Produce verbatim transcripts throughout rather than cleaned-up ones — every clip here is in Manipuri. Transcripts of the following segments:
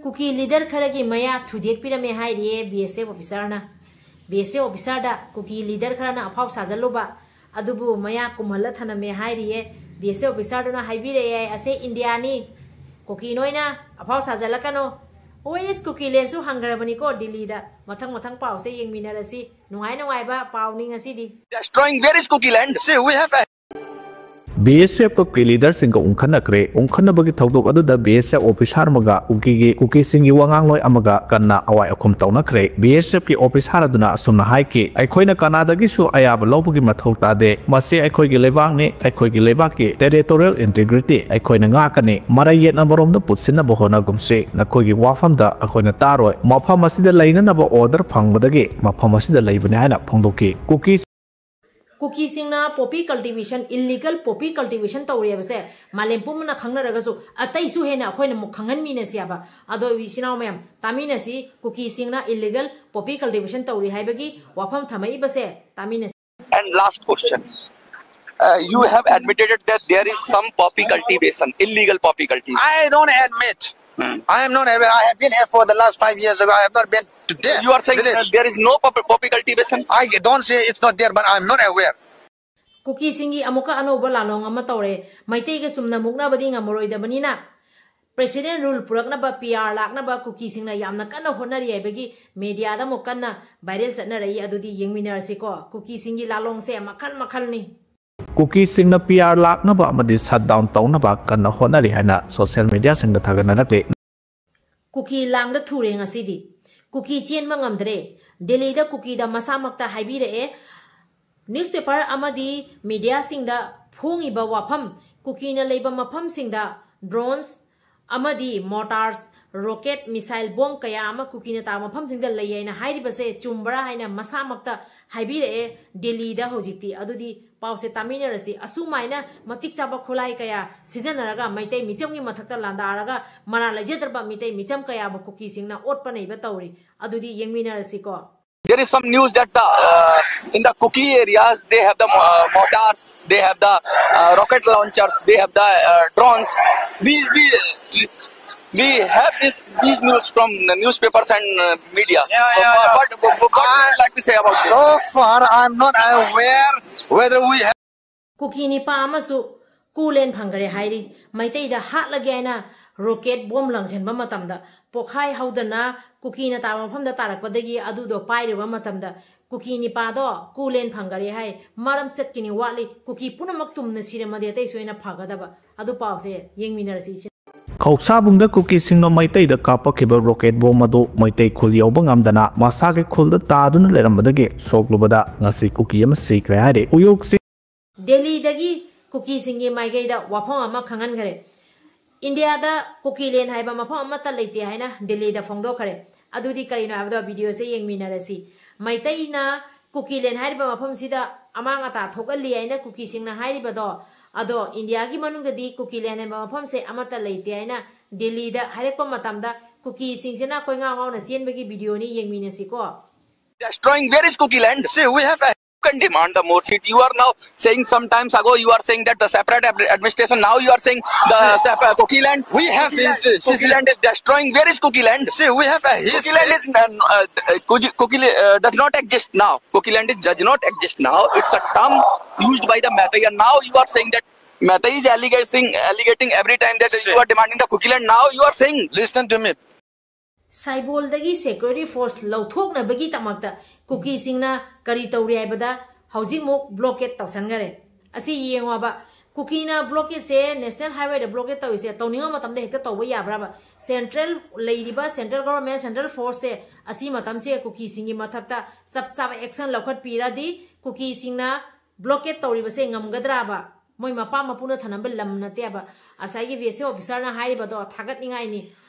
ꯀꯨꯀꯤ ꯂꯤꯗꯔ ꯈꯔꯒꯤ ꯃꯌꯥ ꯊꯨꯗꯦꯛꯄꯤꯔꯝꯃꯦ ꯍꯥꯏꯔꯤꯌꯦ ꯕꯤ ꯑꯦꯁ ꯑꯦꯐ ꯑꯣꯐꯤꯁꯥꯔꯅ꯫ ꯕꯤ ꯑꯦꯁ ꯑꯦꯐ ꯑꯣꯐꯤꯁꯥꯔꯗ ꯀꯨꯀꯤ ꯂꯤꯗꯔ ꯈꯔꯅ ꯑꯐꯥꯎ ꯁꯥꯖꯜꯂꯨꯕ ꯑꯗꯨꯕꯨ ꯃꯌꯥ ꯀꯨꯝꯍꯜꯂ ꯊꯅꯝꯃꯦ ꯍꯥꯏꯔꯤꯌꯦ꯫ ꯕꯤ ꯑꯦꯁ ꯑꯦꯐ ꯑꯣꯐꯤꯁꯥꯔꯗꯨꯅ ꯍꯥꯏꯕꯤꯔꯛꯑꯦ ꯍꯥꯏ, "ꯑꯁꯦ ꯏꯟꯗꯤꯌꯥꯅꯤ, ꯀꯨꯀꯤ ꯅꯣꯏꯅ ꯑꯐꯥꯎ ꯁꯥꯖꯜꯂꯛꯀꯅꯣ꯫ Where is ꯀꯨꯀꯤ ꯂꯦꯟꯁꯨ ꯍꯪꯈ꯭ꯔꯕꯅꯤꯀꯣ ꯗꯤꯜꯂꯤꯗ"꯫ ꯃꯊꯪ ꯃꯊꯪ ꯄꯥꯎꯁꯦ ꯌꯦꯡꯃꯤꯟꯅꯔꯁꯤ꯫ ꯅꯨꯡꯉꯥꯏ ꯅꯨꯡꯉꯥꯏꯕ ꯄꯥꯎꯅꯤ ꯉꯁꯤꯗꯤ꯫ Destroying, where is Kuki land? See, we have a B S F ꯀꯤ ꯂꯤꯗꯔꯁꯤꯡꯒ ꯎꯪꯈꯠꯅꯈ꯭ꯔꯦ꯫ ꯎꯪꯈꯠꯅꯕꯒꯤ ꯊꯧꯗꯣꯛ ꯑꯗꯨꯗ B S F ꯑꯣꯐꯤꯁꯥꯔ ꯑꯃꯒ ꯀꯨꯀꯤꯒꯤ, ꯀꯨꯀꯤꯁꯤꯡꯒꯤ ꯋꯥꯉꯥꯡꯂꯣꯏ ꯑꯃꯒ ꯀꯟꯅ ꯑꯋꯥꯏ ꯑꯈꯨꯝ ꯇꯧꯅꯈ꯭ꯔꯦ꯫ B S F ꯀꯤ ꯑꯣꯐꯤꯁꯥꯔ ꯑꯗꯨꯅ ꯑꯁꯨꯝꯅ ꯍꯥꯏꯈꯤ, "ꯑꯩꯈꯣꯏꯅ ꯀꯅꯥꯗꯒꯤꯁꯨ ꯑꯌꯥꯕ ꯂꯧꯕꯒꯤ ꯃꯊꯧ ꯇꯥꯗꯦ꯫ ꯃꯁꯤ ꯑꯩꯈꯣꯏꯒꯤ ꯂꯩꯕꯥꯛꯅꯤ, ꯑꯩꯈꯣꯏꯒꯤ ꯂꯩꯕꯥꯛꯀꯤ territorial integrity ꯑꯩꯈꯣꯏꯅ ꯉꯥꯛꯀꯅꯤ꯫ ꯃꯔꯩ ꯌꯦꯠꯅꯕꯔꯣꯝꯗ ꯄꯨꯠꯁꯤꯟꯅꯕ ꯍꯣꯠꯅꯒꯨꯝꯁꯤ꯫ ꯅꯈꯣꯏꯒꯤ ꯋꯥꯐꯝꯗ ꯑꯩꯈꯣꯏꯅ ꯇꯥꯔꯣꯏ꯫ ꯃꯐꯝ ꯑꯁꯤꯗ ꯂꯩꯅꯅꯕ order ꯐꯪꯕꯗꯒꯤ ꯃꯐꯝ ꯑꯁꯤꯗ ꯂꯩꯕꯅꯤ" ꯍꯥꯏꯅ ꯐꯣꯡꯗꯣꯛꯈꯤ꯫ ꯀꯨꯀꯤ ꯀꯨꯀꯤꯁꯤꯡꯅ poppy cultivation, illegal poppy cultivation ꯇꯧꯔꯦꯕꯁꯦ ꯃꯥꯂꯦꯝ ꯄꯨꯝꯕꯅ ꯈꯪꯅꯔꯒꯁꯨ ꯑꯇꯩꯁꯨ ꯍꯦꯟꯅ ꯑꯩꯈꯣꯏꯅ ꯑꯃꯨꯛ ꯈꯪꯍꯟꯃꯤꯟꯅꯁꯤ ꯍꯥꯏꯕ꯫ ꯑꯗꯣ ꯏꯆꯤꯟ ꯏꯅꯥꯎ ꯃꯌꯥꯝ ꯇꯥꯃꯤꯟꯅꯁꯤ, ꯀꯨꯀꯤꯁꯤꯡꯅ illegal poppy cultivation ꯇꯧꯔꯤ ꯍꯥꯏꯕꯒꯤ ꯋꯥꯐꯝ ꯊꯝꯃꯛꯏꯕꯁꯦ ꯇꯥꯃꯤꯟꯅꯁꯤ꯫ And last question. Uh, you have admitted that there is some poppy cultivation, illegal poppy cultivation. I don't admit. Hmm. I am not aware. I have been here for the last five years ago. I have not been to there. You are saying village. That there is no poppy, poppy cultivation? I don't say it's not there, but I'm not aware. ꯀꯨꯀꯤꯁꯤꯡꯒꯤ ꯑꯃꯨꯛꯀ ꯑꯅꯧꯕ ꯂꯥꯂꯣꯡ ꯑꯃ ꯇꯧꯔꯦ꯫ ꯃꯩꯇꯩꯒ ꯆꯨꯝꯅ ꯃꯨꯛꯅꯕꯗꯤ ꯉꯝꯃꯔꯣꯏꯗꯕꯅꯤꯅ, President rule ꯄꯨꯔꯛꯅꯕ, P R ꯂꯥꯛꯅꯕ ꯀꯨꯀꯤꯁꯤꯡꯅ ꯌꯥꯝꯅ ꯀꯟꯅ ꯍꯣꯠꯅꯔꯤ ꯍꯥꯏꯕꯒꯤ mediaꯗ ꯑꯃꯨꯛ ꯀꯟꯅ viral ꯆꯠꯅꯔꯛꯏ꯫ ꯑꯗꯨꯗꯤ ꯌꯦꯡꯃꯤꯟꯅꯔꯁꯤꯀꯣ꯫ ꯀꯨꯀꯤꯁꯤꯡꯒꯤ ꯂꯥꯂꯣꯡꯁꯦ ꯃꯈꯜ ꯃꯈꯜꯅꯤ꯫ ꯀꯨꯀꯤꯁꯤꯡꯅ P R ꯂꯥꯛꯅꯕ ꯑꯃꯗꯤ shutdown ꯇꯧꯅꯕ ꯀꯟꯅ ꯍꯣꯠꯅꯔꯤ ꯍꯥꯏꯅ social mediaꯁꯤꯡꯗ ꯊꯥꯒꯠꯅꯔꯛꯂꯤ꯫ ꯀꯨꯀꯤ ꯂꯥꯡꯗ ꯊꯨꯔꯦ ꯉꯁꯤꯗꯤ꯫ ꯀꯨꯀꯤ ꯆꯦꯟꯕ ꯉꯝꯗ꯭ꯔꯦ꯫ ꯗꯦꯜꯂꯤꯗ ꯀꯨꯀꯤꯗ ꯃꯁꯥꯃꯛꯇ ꯍꯥꯏꯕꯤꯔꯛꯑꯦ꯫ Newspaper ꯑꯃꯗꯤ mediaꯁꯤꯡꯗ ꯐꯣꯡꯉꯤꯕ ꯋꯥꯐꯝ, ꯀꯨꯀꯤꯅ ꯂꯩꯕ ꯃꯐꯝꯁꯤꯡꯗ drones ꯑꯃꯗꯤ mortars, rocket, missile bomb ꯀꯌꯥ ꯑꯃ ꯀꯨꯀꯤꯅ ꯇꯥꯕ ꯃꯐꯝꯁꯤꯡꯗ ꯂꯩ ꯍꯥꯏꯅ ꯍꯥꯏꯔꯤꯕꯁꯦ ꯆꯨꯝꯕ꯭ꯔꯥ ꯍꯥꯏꯅ ꯃꯁꯥꯃꯛꯇ ꯍꯥꯏꯕꯤꯔꯛꯑꯦ ꯗꯦꯜꯂꯤꯗ ꯍꯧꯖꯤꯛꯇꯤ꯫ ꯑꯗꯨꯗꯤ ꯄꯥꯎꯁꯦ ꯇꯥꯃꯤꯟꯅꯔꯁꯤ꯫ ꯑꯁꯨꯃꯥꯏꯅ ꯃꯇꯤꯛ ꯆꯥꯕ ꯈꯨꯠꯂꯥꯏ ꯀꯌꯥ ꯁꯤꯖꯤꯟꯅꯔꯒ ꯃꯩꯇꯩ ꯃꯤꯆꯝꯒꯤ ꯃꯊꯛꯇ ꯂꯥꯟꯗꯥꯔꯒ ꯃꯔꯥꯜ ꯂꯩꯖꯗ꯭ꯔꯕ ꯃꯤꯇꯩ ꯃꯤꯆꯝ ꯀꯌꯥꯕꯨ ꯀꯨꯀꯤꯁꯤꯡꯅ ꯑꯣꯠꯄ ꯅꯩꯕ ꯇꯧꯔꯤ꯫ ꯑꯗꯨꯗꯤ ꯌꯦꯡꯃꯤꯟꯅꯔꯁꯤꯀꯣ꯫ There is some news that the, uh, in the Kuki areas, they have the, uh, mortars, they have the, uh, rocket launchers, they have the, uh, drones. We, we, We have this these news from the newspapers and uh, media. Yeah, yeah, yeah. What, what, what would you like to say about this? So far, I'm not aware whether we have. ꯀꯨꯀꯤ ꯅꯤꯄꯥ ꯑꯃꯁꯨ ꯀꯨꯂꯦꯟ ꯐꯪꯈ꯭ꯔꯦ ꯍꯥꯏꯔꯤ꯫ ꯃꯩꯇꯩꯗ ꯍꯥꯠꯂꯒꯦ ꯍꯥꯏꯅ ꯔꯣꯀꯦꯠ ꯕꯣꯝ ꯂꯪꯁꯤꯟꯕ ꯃꯇꯝꯗ ꯄꯣꯈꯥꯏ ꯍꯧꯗꯅ ꯀꯨꯀꯤꯅ ꯇꯥꯕ ꯃꯐꯝꯗ ꯇꯥꯔꯛꯄꯗꯒꯤ ꯑꯗꯨꯗꯣ ꯄꯥꯏꯔꯨꯕ ꯃꯇꯝꯗ ꯀꯨꯀꯤ ꯅꯤꯄꯥꯗꯣ ꯀꯨꯂꯦꯟ ꯐꯪꯈꯔꯦ ꯍꯥꯏ꯫ ꯃꯔꯝ ꯆꯠꯀꯅꯤ ꯋꯥꯠꯂꯤ꯫ ꯀꯨꯀꯤ ꯄꯨꯝꯅꯃꯛ ꯇꯨꯝꯅ ꯁꯤꯔꯝꯃꯗꯤ ꯑꯇꯩꯁꯨ ꯍꯦꯟꯅ ꯐꯒꯗꯕ꯫ ꯑꯗꯨ ꯄꯥꯎꯁꯦ ꯌꯦꯡꯃꯤꯟꯅꯔꯁꯤ ꯏꯆꯦ꯫ ꯈꯧꯁꯥꯕꯨꯡꯗ ꯀꯨꯀꯤꯁꯤꯡꯅ ꯃꯩꯇꯩꯗ ꯀꯥꯞꯄꯛꯈꯤꯕ ꯔꯣꯀꯦꯠ ꯕꯣꯝ ꯑꯗꯨ ꯃꯩꯇꯩ ꯈꯨꯜ ꯌꯧꯕ ꯉꯝꯗꯅ ꯃꯁꯥꯒꯤ ꯈꯨꯜꯗ ꯇꯥꯗꯨꯅ ꯂꯩꯔꯝꯕꯗꯒꯤ ꯁꯣꯛꯂꯨꯕꯗ ꯉꯁꯤ ꯀꯨꯀꯤ ꯑꯃ ꯁꯤꯈ꯭ꯔꯦ ꯍꯥꯏꯔꯤ꯫ ꯎꯌꯣꯛꯁꯤ ꯗꯦꯜꯂꯤꯗꯒꯤ ꯀꯨꯀꯤꯁꯤꯡꯒꯤ ꯃꯥꯏꯀꯩꯗ ꯋꯥꯐꯝ ꯑꯃ ꯈꯪꯍꯟꯈꯔꯦ꯫ ꯏꯟꯗꯤꯌꯥꯗ ꯀꯨꯀꯤꯂꯦꯟ ꯍꯥꯏꯕ ꯃꯐꯝ ꯑꯃꯠꯇ ꯂꯩꯇꯦ ꯍꯥꯏꯅ ꯗꯦꯜꯂꯤꯗ ꯐꯣꯡꯗꯣꯛꯈꯔꯦ꯫ ꯑꯗꯨꯗꯤ ꯀꯔꯤꯅꯣ ꯍꯥꯏꯕꯗꯣ ꯚꯤꯗꯤꯑꯣꯁꯦ ꯌꯦꯡꯃꯤꯟꯅꯔꯁꯤ꯫ ꯃꯩꯇꯩꯅ ꯀꯨꯀꯤꯂꯦꯟ ꯍꯥꯏꯔꯤꯕ ꯃꯐꯝꯁꯤꯗ ꯑꯃꯥꯡ ꯑꯇꯥ ꯊꯣꯛꯍꯜꯂꯤ ꯍꯥꯏꯅ ꯀꯨꯀꯤꯁꯤꯡꯅ ꯍꯥꯏꯔꯤꯕꯗꯣ, ꯑꯗꯣ ꯏꯟꯗꯤꯌꯥꯒꯤ ꯃꯅꯨꯡꯗꯗꯤ ꯀꯨꯀꯤꯂꯦꯟ ꯍꯥꯏꯕ ꯃꯐꯝꯁꯦ ꯑꯃꯠꯇ ꯂꯩꯇꯦ ꯍꯥꯏꯅ ꯗꯦꯜꯂꯤꯗ ꯍꯥꯏꯔꯛꯄ ꯃꯇꯝꯗ ꯀꯨꯀꯤꯁꯤꯡꯁꯤꯅ ꯀꯣꯏꯉꯥꯎ ꯉꯥꯎꯅ ꯆꯦꯟꯕꯒꯤ ꯚꯤꯗꯤꯑꯣꯅꯤ, ꯌꯦꯡꯃꯤꯟꯅꯁꯤꯀꯣ꯫ Destroying, where is Kuki land? See, we have a Can demand the more seat. You are now saying some times ago, you are saying that the separate ad- administration. Now you are saying the See, sep- uh, Kuki land. We have Kuki land- history. See, Kuki see. Land is destroying. Where is Kuki land? See, we have a Kuki history. Land is uh, uh, Kuki, Kuki uh, does not exist now. Kuki land is, does not exist now. It's a term used by the Meitei, and now you are saying that Meitei is allegating, allegating every time that See. You are demanding the Kuki land. Now you are saying Listen to me. ꯁꯥꯏꯕꯣꯜꯗꯒꯤ ꯁꯦꯀ꯭ꯌꯨꯔꯤꯇꯤ ꯐꯣꯔꯁ ꯂꯧꯊꯣꯛꯅꯕꯒꯤꯗꯃꯛꯇ ꯀꯨꯀꯤꯁꯤꯡꯅ ꯀꯔꯤ ꯇꯧꯔꯤ ꯍꯥꯏꯕꯗ ꯍꯧꯖꯤꯛꯃꯨꯛ ꯕ꯭ꯂꯣꯀꯦꯠ ꯇꯧꯁꯟꯈꯔꯦ꯫ ꯑꯁꯤ ꯌꯦꯡꯉꯣꯕ, ꯀꯨꯀꯤꯅ ꯕ꯭ꯂꯣꯀꯦꯠꯁꯦ, ꯅꯦꯁꯅꯦꯜ ꯍꯥꯏꯋꯦꯗ ꯕ꯭ꯂꯣꯀꯦꯠ ꯇꯧꯔꯤꯁꯦ ꯇꯧꯅꯤꯡꯕ ꯃꯇꯝꯗ ꯍꯦꯛꯇ ꯇꯧꯕ ꯌꯥꯕ꯭ꯔꯕ? ꯁꯦꯟꯇ꯭ꯔꯦꯜ ꯂꯩꯔꯤꯕ ꯁꯦꯟꯇ꯭ꯔꯦꯜ ꯒꯣꯚꯔꯟꯃꯦꯟ, ꯁꯦꯟꯇ꯭ꯔꯦꯜ ꯐꯣꯔꯁꯁꯦ ꯑꯁꯤ ꯃꯇꯝꯁꯦ ꯀꯨꯀꯤꯁꯤꯡꯒꯤ ꯃꯊꯛꯇ ꯆꯞ ꯆꯥꯕ ꯑꯦꯛꯁꯟ ꯂꯧꯈꯠꯄꯤꯔꯗꯤ ꯀꯨꯀꯤꯁꯤꯡꯅ ꯕ꯭ꯂꯣꯀꯦꯠ ꯇꯧꯔꯤꯕꯁꯦ ꯉꯝꯒꯗ꯭ꯔꯥꯕ? ꯃꯣꯏ ꯃꯄꯥ ꯃꯄꯨꯅ ꯊꯅꯝꯕ ꯂꯝ ꯅꯠꯇꯦꯕ꯫ ꯉꯁꯥꯏꯒꯤ ꯚꯤ ꯑꯦꯁ ꯑꯦꯐ ꯑꯣꯐꯤꯁꯥꯔꯅ ꯍꯥꯏꯔꯤꯕꯗꯣ ꯊꯥꯒꯠꯅꯤꯡꯉꯥꯏꯅꯤ꯫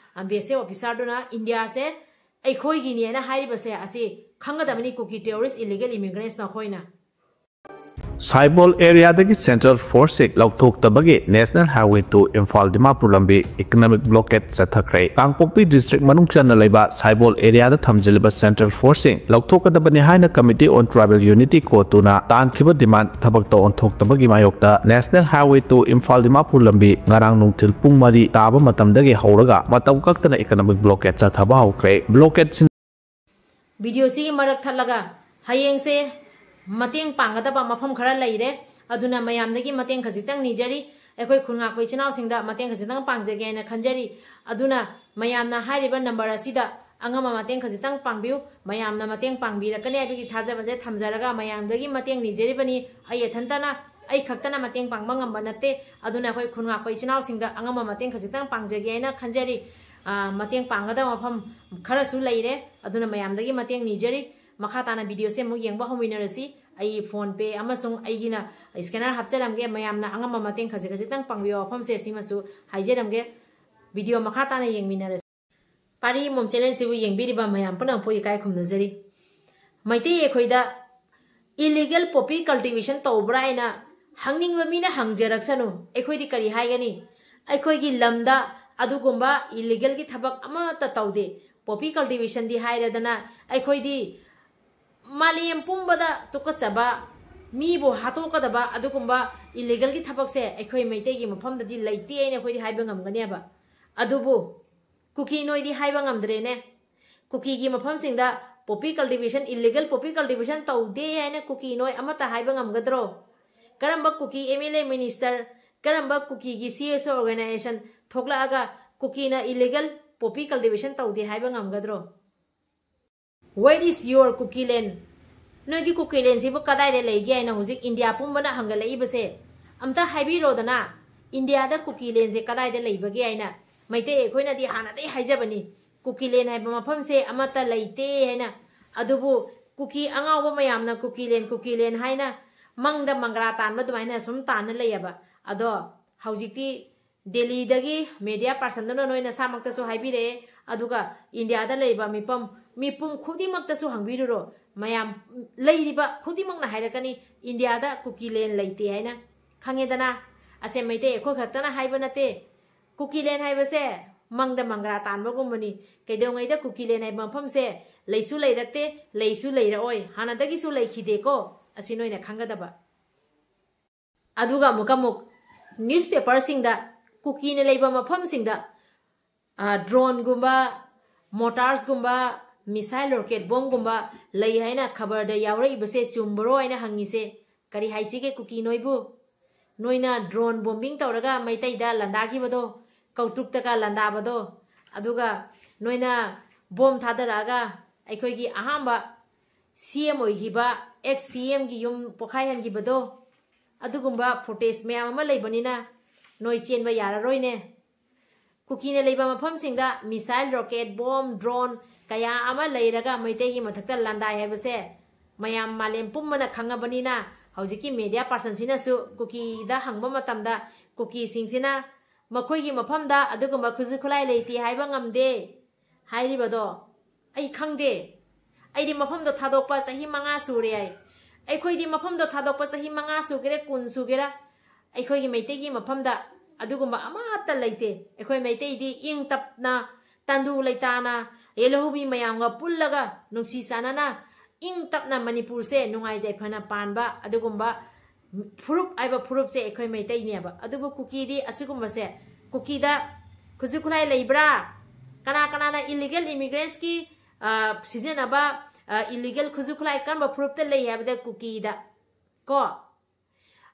ꯚꯤ ꯑꯦꯁ ꯑꯦꯐ ꯑꯣꯐꯤꯁꯥꯔꯗꯨꯅ ꯏꯟꯗꯤꯌꯥꯁꯦ ꯑꯩꯈꯣꯏꯒꯤꯅꯦꯅ ꯍꯥꯏꯔꯤꯕꯁꯦ ꯑꯁꯤ ꯈꯪꯒꯗꯕꯅꯤ, ꯀꯨꯀꯤ ꯇꯦꯔꯣꯔꯤꯁ ꯏꯂꯤꯒꯦꯜ ꯏꯃꯤꯒ꯭ꯔꯦꯟꯁ ꯅꯈꯣꯏꯅ꯫ ꯁꯥꯏꯕꯣꯜ ꯑꯦꯔꯤꯌꯥꯗꯒꯤ ꯁꯦꯟꯇ꯭ꯔꯦꯜ ꯐꯣꯔꯁꯁꯤꯡ ꯂꯧꯊꯣꯛꯇꯕꯒꯤ national highway two Imphal Dimapur ꯂꯝꯕꯤ ꯏꯀꯣꯅꯣꯃꯤꯛ ꯕ꯭ꯂꯣꯀꯦꯠ ꯆꯠꯊꯈ꯭ꯔꯦ꯫ ꯀꯥꯡꯄꯣꯛꯄꯤ ꯗꯤꯁꯇ꯭ꯔꯤꯛ ꯃꯅꯨꯡ ꯆꯟꯅ ꯂꯩꯕ ꯁꯥꯏꯕꯣꯜ ꯑꯦꯔꯤꯌꯥꯗ ꯊꯝꯖꯤꯜꯂꯤꯕ ꯁꯦꯟꯇ꯭ꯔꯦꯜ ꯐꯣꯔꯁꯁꯤꯡ ꯂꯧꯊꯣꯛꯀꯗꯕꯅꯤ ꯍꯥꯏꯅ Committee on Tribal Unity, ꯀꯣꯇꯨꯅ ꯇꯥꯟꯈꯤꯕ ꯗꯤꯃꯥꯟ ꯊꯕꯛꯇ ꯑꯣꯟꯊꯣꯛꯇꯕꯒꯤ ꯃꯥꯌꯣꯛꯇ national highway two Imphal Dimapur ꯂꯝꯕꯤ ꯉꯔꯥꯡ ꯅꯨꯡꯊꯤꯜ ꯄꯨꯡ ꯃꯔꯤ ꯇꯥꯕ ꯃꯇꯝꯗꯒꯤ ꯍꯧꯔꯒ ꯃꯇꯝ ꯀꯛꯇꯅ ꯏꯀꯣꯅꯣꯃꯤꯛ ꯕ꯭ꯂꯣꯀꯦꯠ ꯆꯠꯊꯕ ꯍꯧꯈ꯭ꯔꯦ꯫ ꯕ꯭ꯂꯣꯀꯦꯠꯁꯤꯡ ꯚꯤꯗꯤꯑꯣꯁꯤꯒꯤ ꯃꯔꯛ ꯊꯠꯂꯒ ꯍꯌꯦꯡꯁꯦ ꯃꯇꯦꯡ ꯄꯥꯡꯒꯗꯕ ꯃꯐꯝ ꯈꯔ ꯂꯩꯔꯦ꯫ ꯑꯗꯨꯅ ꯃꯌꯥꯝꯗꯒꯤ ꯃꯇꯦꯡ ꯈꯖꯤꯛꯇꯪ ꯅꯤꯖꯔꯤ꯫ ꯑꯩꯈꯣꯏ ꯈꯨꯟꯉꯥꯛꯄ ꯏꯆꯤꯟ ꯏꯅꯥꯎꯁꯤꯡꯗ ꯃꯇꯦꯡ ꯈꯖꯤꯛꯇꯪ ꯄꯥꯡꯖꯒꯦ ꯍꯥꯏꯅ ꯈꯟꯖꯔꯤ꯫ ꯑꯗꯨꯅ ꯃꯌꯥꯝꯅ ꯍꯥꯏꯔꯤꯕ ꯅꯝꯕꯔ ꯑꯁꯤꯗ ꯑꯉꯝꯕ ꯃꯇꯦꯡ ꯈꯖꯤꯛꯇꯪ ꯄꯥꯡꯕꯤꯌꯨ꯫ ꯃꯌꯥꯝꯅ ꯃꯇꯦꯡ ꯄꯥꯡꯕꯤꯔꯛꯀꯅꯤ ꯍꯥꯏꯕꯒꯤ ꯊꯥꯖꯕꯁꯦ ꯊꯝꯖꯔꯒ ꯃꯌꯥꯝꯗꯒꯤ ꯃꯇꯦꯡ ꯅꯤꯖꯔꯤꯕꯅꯤ꯫ ꯑꯩ ꯏꯊꯟꯇꯅ, ꯑꯩ ꯈꯛꯇꯅ ꯃꯇꯦꯡ ꯄꯥꯡꯕ ꯉꯝꯕ ꯅꯠꯇꯦ꯫ ꯑꯗꯨꯅ ꯑꯩꯈꯣꯏ ꯈꯨꯟꯉꯥꯛꯄ ꯏꯆꯤꯟ ꯏꯅꯥꯎꯁꯤꯡꯗ ꯑꯉꯝꯕ ꯃꯇꯦꯡ ꯈꯖꯤꯛꯇꯪ ꯄꯥꯡꯖꯒꯦ ꯍꯥꯏꯅ ꯈꯟꯖꯔꯤ꯫ ꯑ, ꯃꯇꯦꯡ ꯄꯥꯡꯒꯗꯕ ꯃꯐꯝ ꯈꯔꯁꯨ ꯂꯩꯔꯦ꯫ ꯑꯗꯨꯅ ꯃꯌꯥꯝꯗꯒꯤ ꯃꯇꯦꯡ ꯅꯤꯖꯔꯤ꯫ ꯃꯈꯥ ꯇꯥꯅ ꯚꯤꯗꯤꯑꯣꯁꯦ ꯑꯃꯨꯛ ꯌꯦꯡꯕ ꯍꯧꯃꯤꯟꯅꯔꯁꯤ꯫ ꯑꯩ PhonePe ꯑꯃꯁꯨꯡ ꯑꯩꯒꯤꯅ scanner ꯍꯥꯞꯆꯔꯝꯒꯦ꯫ ꯃꯌꯥꯝꯅ ꯑꯉꯝꯕ ꯃꯇꯦꯡ ꯈꯖꯤꯛ ꯈꯖꯤꯛꯇꯪ ꯄꯥꯡꯕꯤꯌꯨ ꯋꯥꯐꯝꯁꯦ ꯁꯤꯃꯁꯨ ꯍꯥꯏꯖꯔꯝꯒꯦ꯫ ꯚꯤꯗꯤꯑꯣ ꯃꯈꯥ ꯇꯥꯅ ꯌꯦꯡꯃꯤꯟꯅꯔꯁꯤ꯫ ꯄꯥꯔꯤ ꯃꯣꯝ ꯆꯦꯅꯦꯜꯁꯤꯕꯨ ꯌꯦꯡꯕꯤꯔꯤꯕ ꯃꯌꯥꯝ ꯄꯨꯝꯅꯃꯛꯄꯨ ꯏꯀꯥꯏ ꯈꯨꯝꯅꯖꯔꯤ꯫ ꯃꯩꯇꯩ ꯑꯩꯈꯣꯏꯗ illegal poppy cultivation ꯇꯧꯕ꯭ꯔꯥ ꯍꯥꯏꯅ ꯍꯪꯅꯤꯡꯕ ꯃꯤꯅ ꯍꯪꯖꯔꯛꯁꯅꯨ꯫ ꯑꯩꯈꯣꯏꯗꯤ ꯀꯔꯤ ꯍꯥꯏꯒꯅꯤ? ꯑꯩꯈꯣꯏꯒꯤ ꯂꯝꯗ ꯑꯗꯨꯒꯨꯝꯕ illegalꯒꯤ ꯊꯕꯛ ꯑꯃꯠꯇ ꯇꯧꯗꯦ꯫ Poppy cultivationꯗꯤ ꯍꯥꯏꯔꯗꯅ ꯑꯩꯈꯣꯏꯗꯤ ꯃꯥꯂꯦꯝ ꯄꯨꯝꯕꯗ ꯇꯨꯀꯠꯆꯕ, ꯃꯤꯕꯨ ꯍꯥꯠꯇꯣꯛꯀꯗꯕ ꯑꯗꯨꯒꯨꯝꯕ illegalꯒꯤ ꯊꯕꯛꯁꯦ ꯑꯩꯈꯣꯏ ꯃꯩꯇꯩꯒꯤ ꯃꯐꯝꯗꯗꯤ ꯂꯩꯇꯦ ꯍꯥꯏꯅ ꯑꯩꯈꯣꯏꯗꯤ ꯍꯥꯏꯕ ꯉꯝꯒꯅꯦꯕ꯫ ꯑꯗꯨꯕꯨ ꯀꯨꯀꯤ ꯅꯣꯏꯗꯤ ꯍꯥꯏꯕ ꯉꯝꯗ꯭ꯔꯦꯅꯦ꯫ ꯀꯨꯀꯤꯒꯤ ꯃꯐꯝꯁꯤꯡꯗ poppy cultivation, illegal poppy cultivation ꯇꯧꯗꯦ ꯍꯥꯏꯅ ꯀꯨꯀꯤ ꯅꯣꯏ ꯑꯃꯠꯇ ꯍꯥꯏꯕ ꯉꯝꯒꯗ꯭ꯔꯣ? ꯀꯔꯝꯕ ꯀꯨꯀꯤ MLA minister, ꯀꯔꯝꯕ ꯀꯨꯀꯤꯒꯤ CSO organization ꯊꯣꯛꯂꯛꯑꯒ ꯀꯨꯀꯤꯅ illegal poppy cultivation ꯇꯧꯗꯦ ꯍꯥꯏꯕ ꯉꯝꯒꯗ꯭ꯔꯣ? Where is your Kukiland? ꯅꯣꯏꯒꯤ ꯀꯨꯀꯤꯂꯦꯟꯁꯤꯕꯨ ꯀꯗꯥꯏꯗ ꯂꯩꯒꯦ ꯍꯥꯏꯅ ꯍꯧꯖꯤꯛ ꯏꯟꯗꯤꯌꯥ ꯄꯨꯝꯕꯅ ꯍꯪꯒꯠꯂꯛꯏꯕꯁꯦ? ꯑꯝꯇ ꯍꯥꯏꯕꯤꯔꯣꯗꯅ, ꯏꯟꯗꯤꯌꯥꯗ ꯀꯨꯀꯤꯂꯦꯟꯁꯦ ꯀꯗꯥꯏꯗ ꯂꯩꯕꯒꯦ ꯍꯥꯏꯅ꯫ ꯃꯩꯇꯩ ꯑꯩꯈꯣꯏꯅꯗꯤ ꯍꯥꯟꯅꯗꯒꯤ ꯍꯥꯏꯖꯕꯅꯤ, ꯀꯨꯀꯤꯂꯦꯟ ꯍꯥꯏꯕ ꯃꯐꯝꯁꯦ ꯑꯃꯠꯇ ꯂꯩꯇꯦ ꯍꯥꯏꯅ꯫ ꯑꯗꯨꯕꯨ ꯀꯨꯀꯤ ꯑꯉꯥꯎꯕ ꯃꯌꯥꯝꯅ ꯀꯨꯀꯤꯂꯦꯟ, ꯀꯨꯀꯤꯂꯦꯟ ꯍꯥꯏꯅ ꯃꯪꯗ ꯃꯪꯒ꯭ꯔꯥ ꯇꯥꯟꯕ ꯑꯗꯨꯃꯥꯏꯅ ꯁꯨꯝ ꯇꯥꯟꯅ ꯂꯩꯌꯦꯕ꯫ ꯑꯗꯣ ꯍꯧꯖꯤꯛꯇꯤ ꯗꯦꯜꯂꯤꯗꯒꯤ media personꯗꯨꯅ ꯅꯣꯏ ꯅꯁꯥꯃꯛꯇꯁꯨ ꯍꯥꯏꯕꯤꯔꯛꯑꯦ, ꯑꯗꯨꯒ ꯏꯟꯗꯤꯌꯥꯗ ꯂꯩꯕ ꯃꯤꯄꯝ, ꯃꯤꯄꯨꯝ ꯈꯨꯗꯤꯡꯃꯛꯇꯁꯨ ꯍꯪꯕꯤꯔꯨꯔꯣ꯫ ꯃꯌꯥꯝ ꯂꯩꯔꯤꯕ ꯈꯨꯗꯤꯡꯃꯛꯅ ꯍꯥꯏꯔꯛꯀꯅꯤ, "ꯏꯟꯗꯤꯌꯥꯗ ꯀꯨꯀꯤꯂꯦꯟ ꯂꯩꯇꯦ" ꯍꯥꯏꯅ꯫ ꯈꯪꯉꯦꯗꯅ? ꯑꯁꯦ ꯃꯩꯇꯩ ꯑꯩꯈꯣꯏ ꯈꯛꯇꯅ ꯍꯥꯏꯕ ꯅꯠꯇꯦ꯫ ꯀꯨꯀꯤꯂꯦꯟ ꯍꯥꯏꯕꯁꯦ ꯃꯪꯗ ꯃꯪꯒ꯭ꯔꯥ ꯇꯥꯟꯕꯒꯨꯝꯕꯅꯤ꯫ ꯀꯩꯗꯧꯉꯩꯗ ꯀꯨꯀꯤꯂꯦꯟ ꯍꯥꯏꯕ ꯃꯐꯝꯁꯦ ꯂꯩꯁꯨ ꯂꯩꯔꯛꯇꯦ, ꯂꯩꯁꯨ ꯂꯩꯔꯛꯑꯣꯏ, ꯍꯥꯟꯅꯗꯒꯤꯁꯨ ꯂꯩꯈꯤꯗꯦꯀꯣ꯫ ꯑꯁꯤ ꯅꯣꯏꯅ ꯈꯪꯒꯗꯕ꯫ ꯑꯗꯨꯒ ꯑꯃꯨꯛꯀ ꯑꯃꯨꯛ newspaperꯁꯤꯡꯗ ꯀꯨꯀꯤꯅ ꯂꯩꯕ ꯃꯐꯝꯁꯤꯡꯗ, ꯑ, droneꯒꯨꯝꯕ, mortarsꯒꯨꯝꯕ, missile rocket bombꯒꯨꯝꯕ ꯂꯩ ꯍꯥꯏꯅ ꯈꯕꯔꯗ ꯌꯥꯎꯔꯛꯏꯕꯁꯦ ꯆꯨꯝꯕꯔꯣ ꯍꯥꯏꯅ ꯍꯪꯉꯤꯁꯦ? ꯀꯔꯤ ꯍꯥꯏꯁꯤꯒꯦ ꯀꯨꯀꯤ ꯅꯣꯏꯕꯨ? ꯅꯣꯏꯅ drone bombing ꯇꯧꯔꯒ ꯃꯩꯇꯩꯗ ꯂꯥꯟꯗꯥꯈꯤꯕꯗꯣ, ꯀꯧꯇ꯭ꯔꯨꯛꯇꯒ ꯂꯥꯟꯗꯥꯕꯗꯣ, ꯑꯗꯨꯒ ꯅꯣꯏꯅ bomb ꯊꯥꯗꯔꯛꯑꯒ ꯑꯩꯈꯣꯏꯒꯤ ꯑꯍꯥꯟꯕ C M ꯑꯣꯏꯈꯤꯕ ex C Mꯒꯤ ꯌꯨꯝ ꯄꯣꯈꯥꯏꯍꯟꯈꯤꯕꯗꯣ, ꯑꯗꯨꯒꯨꯝꯕ footage ꯃꯌꯥꯝ ꯑꯃ ꯂꯩꯕꯅꯤꯅ ꯅꯣꯏ ꯆꯦꯟꯕ ꯌꯥꯔꯔꯣꯏꯅꯦ꯫ ꯀꯨꯀꯤꯅ ꯂꯩꯕ ꯃꯐꯝꯁꯤꯡꯗ missile, rocket, bomb, drone ꯀꯌꯥ ꯑꯃ ꯂꯩꯔꯒ ꯃꯩꯇꯩꯒꯤ ꯃꯊꯛꯇ ꯂꯥꯟꯗꯥꯏ ꯍꯥꯏꯕꯁꯦ ꯃꯌꯥꯝ ꯃꯥꯂꯦꯝ ꯄꯨꯝꯕꯅ ꯈꯪꯉꯕꯅꯤꯅ ꯍꯧꯖꯤꯛꯀꯤ media personꯁꯤꯅꯁꯨ ꯀꯨꯀꯤꯗ ꯍꯪꯕ ꯃꯇꯝꯗ ꯀꯨꯀꯤꯁꯤꯡꯁꯤꯅ ꯃꯈꯣꯏꯒꯤ ꯃꯐꯝꯗ ꯑꯗꯨꯒꯨꯝꯕ ꯈꯨꯠꯁꯨ ꯈꯨꯠꯂꯥꯏ ꯂꯩꯇꯦ ꯍꯥꯏꯕ ꯉꯝꯗꯦ ꯍꯥꯏꯔꯤꯕꯗꯣ ꯑꯩ ꯈꯪꯗꯦ꯫ ꯑꯩꯗꯤ ꯃꯐꯝꯗꯣ ꯊꯥꯗꯣꯛꯄ ꯆꯍꯤ ꯃꯉꯥ ꯁꯨꯔꯦ ꯍꯥꯏ꯫ ꯑꯩꯈꯣꯏꯗꯤ ꯃꯐꯝꯗꯣ ꯊꯥꯗꯣꯛꯄ ꯆꯍꯤ ꯃꯉꯥ ꯁꯨꯒꯦꯔꯥ, ꯀꯨꯟ ꯁꯨꯒꯦꯔꯥ, ꯑꯩꯈꯣꯏꯒꯤ ꯃꯩꯇꯩꯒꯤ ꯃꯐꯝꯗ ꯑꯗꯨꯒꯨꯝꯕ ꯑꯃꯠꯇ ꯂꯩꯇꯦ꯫ ꯑꯩꯈꯣꯏ ꯃꯩꯇꯩꯗꯤ ꯏꯪ ꯇꯞꯅ, ꯇꯟꯗꯨ ꯂꯩꯇꯥꯅ, ꯌꯦꯜꯍꯧꯃꯤ ꯃꯌꯥꯝꯒ ꯄꯨꯜꯂꯒ ꯅꯨꯡꯁꯤ ꯆꯥꯟꯅꯅ ꯏꯪ ꯇꯞꯅ ꯃꯅꯤꯄꯨꯔꯁꯦ ꯅꯨꯡꯉꯥꯏ ꯌꯥꯏꯐꯅ ꯄꯥꯟꯕ ꯑꯗꯨꯒꯨꯝꯕ ꯐꯨꯔꯨꯞ ꯍꯥꯏꯕ ꯐꯨꯔꯨꯞꯁꯦ ꯑꯩꯈꯣꯏ ꯃꯩꯇꯩꯅꯦꯕ꯫ ꯑꯗꯨꯕꯨ ꯀꯨꯀꯤꯗꯤ ꯑꯁꯤꯒꯨꯝꯕꯁꯦ, ꯀꯨꯀꯤꯗ ꯈꯨꯠꯁꯨ ꯈꯨꯠꯂꯥꯏ ꯂꯩꯕ꯭ꯔꯥ? ꯀꯅꯥ ꯀꯅꯥꯅ illegal immigrantꯀꯤ, ꯑ, ꯁꯤꯖꯤꯟꯅꯕ, ꯑ, illegal ꯈꯨꯠꯁꯨ ꯈꯨꯠꯂꯥꯏ ꯀꯔꯝꯕ ꯐꯨꯔꯨꯞꯇ ꯂꯩ ꯍꯥꯏꯕꯗ ꯀꯨꯀꯤꯗ ꯀꯣ꯫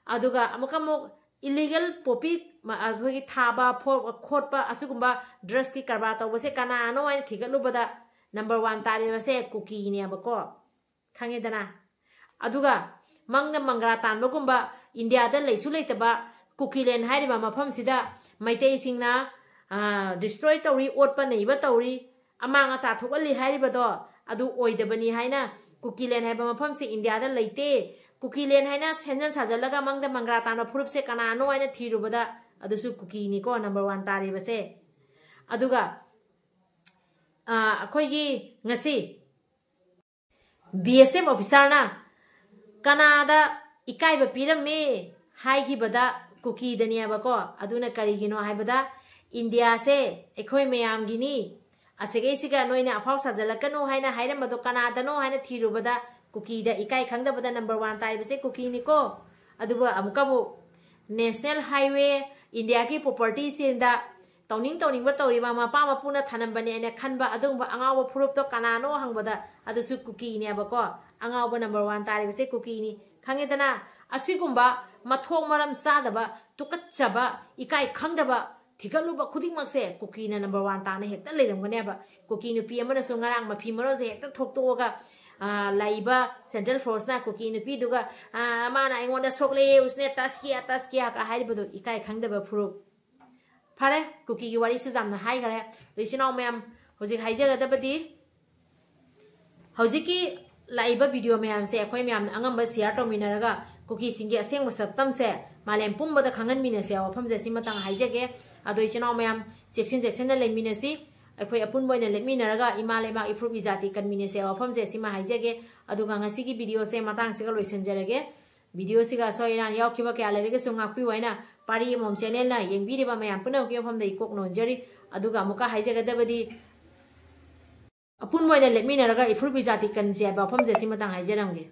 ꯑꯗꯨꯒ ꯑꯃꯨꯛꯀ ꯑꯃꯨꯛ illegal poppy, ꯃ-, ꯑꯩꯈꯣꯏꯒꯤ ꯊꯥꯕ, ꯐꯣ-, ꯈꯣꯠꯄ, ꯑꯁꯤꯒꯨꯝꯕ drugsꯀꯤ ꯀꯔꯕꯥꯔ ꯇꯧꯕꯁꯦ ꯀꯅꯥꯅꯣ ꯍꯥꯏꯅ ꯊꯤꯒꯠꯂꯨꯕꯗ number one ꯇꯥꯔꯤꯕꯁꯦ ꯀꯨꯀꯤꯅꯦꯕꯀꯣ꯫ ꯈꯪꯉꯦꯗꯅ? ꯑꯗꯨꯒ ꯃꯪꯗ ꯃꯪꯒ꯭ꯔꯥ ꯇꯥꯟꯕꯒꯨꯝꯕ ꯏꯟꯗꯤꯌꯥꯗ ꯂꯩꯁꯨ ꯂꯩꯇꯕ ꯀꯨꯀꯤꯂꯦꯟ ꯍꯥꯏꯔꯤꯕ ꯃꯐꯝꯁꯤꯗ ꯃꯩꯇꯩꯁꯤꯡꯅ, ꯑ, destroy ꯇꯧꯔꯤ, ꯑꯣꯠꯄ ꯅꯩꯕ ꯇꯧꯔꯤ, ꯑꯃꯥꯡ ꯑꯇꯥ ꯊꯣꯛꯍꯜꯂꯤ ꯍꯥꯏꯔꯤꯕꯗꯣ ꯑꯗꯨ ꯑꯣꯏꯗꯕꯅꯤ ꯍꯥꯏꯅ ꯀꯨꯀꯤꯂꯦꯟ ꯍꯥꯏꯕ ꯃꯐꯝꯁꯤ ꯏꯟꯗꯤꯌꯥꯗ ꯂꯩꯇꯦ꯫ ꯀꯨꯀꯤꯂꯦꯟ ꯍꯥꯏꯅ ꯁꯦꯝꯖꯤꯟ ꯁꯥꯖꯤꯜꯂꯒ ꯃꯪꯗ ꯃꯪꯒ꯭ꯔꯥ ꯇꯥꯟꯕ ꯐꯨꯔꯨꯞꯁꯦ ꯀꯅꯥꯅꯣ ꯍꯥꯏꯅ ꯊꯤꯔꯨꯕꯗ ꯑꯗꯨꯁꯨ ꯀꯨꯀꯤꯅꯤꯀꯣ number one ꯇꯥꯔꯤꯕꯁꯦ꯫ ꯑꯗꯨꯒ, ꯑ, ꯑꯩꯈꯣꯏꯒꯤ ꯉꯁꯤ B S F officerꯅ ꯀꯅꯥꯗ ꯏꯀꯥꯏꯕ ꯄꯤꯔꯝꯃꯤ ꯍꯥꯏꯈꯤꯕꯗ ꯀꯨꯀꯤꯗꯅꯦꯕꯀꯣ꯫ ꯑꯗꯨꯅ ꯀꯔꯤꯒꯤꯅꯣ ꯍꯥꯏꯕꯗ ꯏꯟꯗꯤꯌꯥꯁꯦ ꯑꯩꯈꯣꯏ ꯃꯌꯥꯝꯒꯤꯅꯤ, ꯑꯁꯤꯒꯩꯁꯤꯒ ꯅꯣꯏꯅ ꯑꯐꯥꯎ ꯁꯥꯖꯜꯂꯛꯀꯅꯨ ꯍꯥꯏꯅ ꯍꯥꯏꯔꯝꯕꯗꯣ ꯀꯅꯥꯗꯅꯣ ꯍꯥꯏꯅ ꯊꯤꯔꯨꯕꯗ ꯀꯨꯀꯤꯗ ꯏꯀꯥꯏ ꯈꯪꯗꯕꯗ number one ꯇꯥꯔꯤꯕꯁꯦ ꯀꯨꯀꯤꯅꯤꯀꯣ꯫ ꯑꯗꯨꯕꯨ ꯑꯃꯨꯛꯀ ꯑꯃꯨꯛ National Highway, ꯏꯟꯗꯤꯌꯥꯒꯤ propertyꯁꯤꯡꯗ ꯇꯧꯅꯤꯡ ꯇꯧꯅꯤꯡꯕ ꯇꯧꯔꯤꯕ ꯃꯄꯥ ꯃꯄꯨꯅ ꯊꯅꯝꯕꯅꯦꯅ ꯈꯟꯕ ꯑꯗꯨꯒꯨꯝꯕ ꯑꯉꯥꯎꯕ ꯐꯨꯔꯨꯞꯇꯣ ꯀꯅꯥꯅꯣ ꯍꯪꯕꯗ ꯑꯗꯨꯁꯨ ꯀꯨꯀꯤꯅꯦꯕꯀꯣ꯫ ꯑꯉꯥꯎꯕ number one ꯇꯥꯔꯤꯕꯁꯦ ꯀꯨꯀꯤꯅꯤ꯫ ꯈꯪꯉꯦꯗꯅ? ꯑꯁꯤꯒꯨꯝꯕ ꯃꯊꯣꯡ ꯃꯔꯝ ꯆꯥꯗꯕ, ꯇꯨꯀꯠꯆꯕ, ꯏꯀꯥꯏ ꯈꯪꯗꯕ ꯊꯤꯒꯠꯂꯨꯕ ꯈꯨꯗꯤꯡꯃꯛꯁꯦ ꯀꯨꯀꯤꯅ number one ꯇꯥꯅ ꯍꯦꯛꯇ ꯂꯩꯔꯝꯒꯅꯦꯕ꯫ ꯀꯨꯀꯤ ꯅꯨꯄꯤ ꯑꯃꯅꯁꯨ ꯉꯔꯥꯡ ꯃꯐꯤ ꯃꯔꯣꯟꯁꯦ ꯍꯦꯛꯇ ꯊꯣꯛꯇꯣꯛꯑꯒ, ꯑ, ꯂꯩꯕ central forceꯅ ꯀꯨꯀꯤ ꯅꯨꯄꯤꯗꯨꯒ, ꯑ, "ꯃꯥꯅ ꯑꯩꯉꯣꯟꯗ ꯁꯣꯛꯂꯛꯑꯦ, ꯎꯁꯅꯦ ꯇꯁꯀꯤꯌꯥ, ꯇꯁꯀꯤꯌꯥ" ꯀ ꯍꯥꯏꯔꯤꯕꯗꯣ ꯏꯀꯥꯏ ꯈꯪꯗꯕ ꯐꯨꯔꯨꯞ꯫ ꯐꯔꯦ, ꯀꯨꯀꯤꯒꯤ ꯋꯥꯔꯤꯁꯨ ꯌꯥꯝꯅ ꯍꯥꯏꯈꯔꯦ꯫ ꯑꯗꯣ ꯏꯆꯤꯟ ꯏꯅꯥꯎ ꯃꯌꯥꯝ, ꯍꯧꯖꯤꯛ ꯍꯥꯏꯖꯒꯗꯕꯗꯤ, ꯍꯧꯖꯤꯛꯀꯤ ꯂꯥꯛꯏꯕ video ꯃꯌꯥꯝꯁꯦ ꯑꯩꯈꯣꯏ ꯃꯌꯥꯝꯅ ꯑꯉꯝꯕ share ꯇꯧꯃꯤꯟꯅꯔꯒ ꯀꯨꯀꯤꯁꯤꯡꯒꯤ ꯑꯁꯦꯡꯕ ꯁꯛꯇꯝꯁꯦ ꯃꯥꯂꯦꯝ ꯄꯨꯝꯕꯗ ꯈꯪꯍꯟꯃꯤꯟꯅꯁꯦ ꯍꯥꯏꯕ ꯋꯥꯐꯝꯁꯦ ꯁꯤꯃꯇꯪ ꯍꯥꯏꯖꯒꯦ꯫ ꯑꯗꯣ ꯏꯆꯤꯟ ꯏꯅꯥꯎ ꯃꯌꯥꯝ, ꯆꯦꯛꯁꯤꯟ ꯆꯦꯛꯁꯤꯟꯅ ꯂꯩꯃꯤꯟꯅꯁꯤ꯫ ꯑꯩꯈꯣꯏ ꯑꯄꯨꯟꯕ ꯑꯣꯏꯅ ꯂꯦꯞꯃꯤꯟꯅꯔꯒ ꯏꯃꯥ ꯂꯩꯕꯥꯛ ꯏꯐꯨꯔꯨꯞ ꯏꯖꯥꯇꯤ ꯀꯟꯃꯤꯟꯅꯁꯦ ꯍꯥꯏꯕ ꯋꯥꯐꯝꯁꯦ ꯁꯤꯃ ꯍꯥꯏꯖꯒꯦ꯫ ꯑꯗꯨꯒ ꯉꯁꯤꯒꯤ videoꯁꯦ ꯃꯇꯥꯡꯁꯤꯒ ꯂꯣꯏꯁꯤꯟꯖꯔꯒꯦ꯫ Videoꯁꯤꯒ ꯑꯁꯣꯏ ꯑꯔꯥꯟ ꯌꯥꯎꯈꯤꯕ ꯀꯌꯥ ꯂꯩꯔꯒꯁꯨ ꯉꯥꯛꯄꯤꯌꯨ ꯍꯥꯏꯅ ꯄꯥꯔꯤ ꯑꯃꯃꯝ channelꯅ ꯌꯦꯡꯕꯤꯔꯤꯕ ꯃꯌꯥꯝ ꯄꯨꯝꯅꯃꯛꯀꯤ ꯃꯐꯝꯗ ꯏꯀꯣꯛ ꯅꯣꯟꯖꯔꯤ꯫ ꯑꯗꯨꯒ ꯑꯃꯨꯛꯀ ꯍꯥꯏꯖꯒꯗꯕꯗꯤ, ꯑꯄꯨꯟꯕ ꯑꯣꯏꯅ ꯂꯦꯞꯃꯤꯟꯅꯔꯒ ꯏꯐꯨꯔꯨꯞ ꯏꯖꯥꯇꯤ ꯀꯟꯁꯦ ꯍꯥꯏꯕ ꯋꯥꯐꯝꯁꯦ ꯁꯤꯃꯇꯪ ꯍꯥꯏꯖꯔꯝꯒꯦ꯫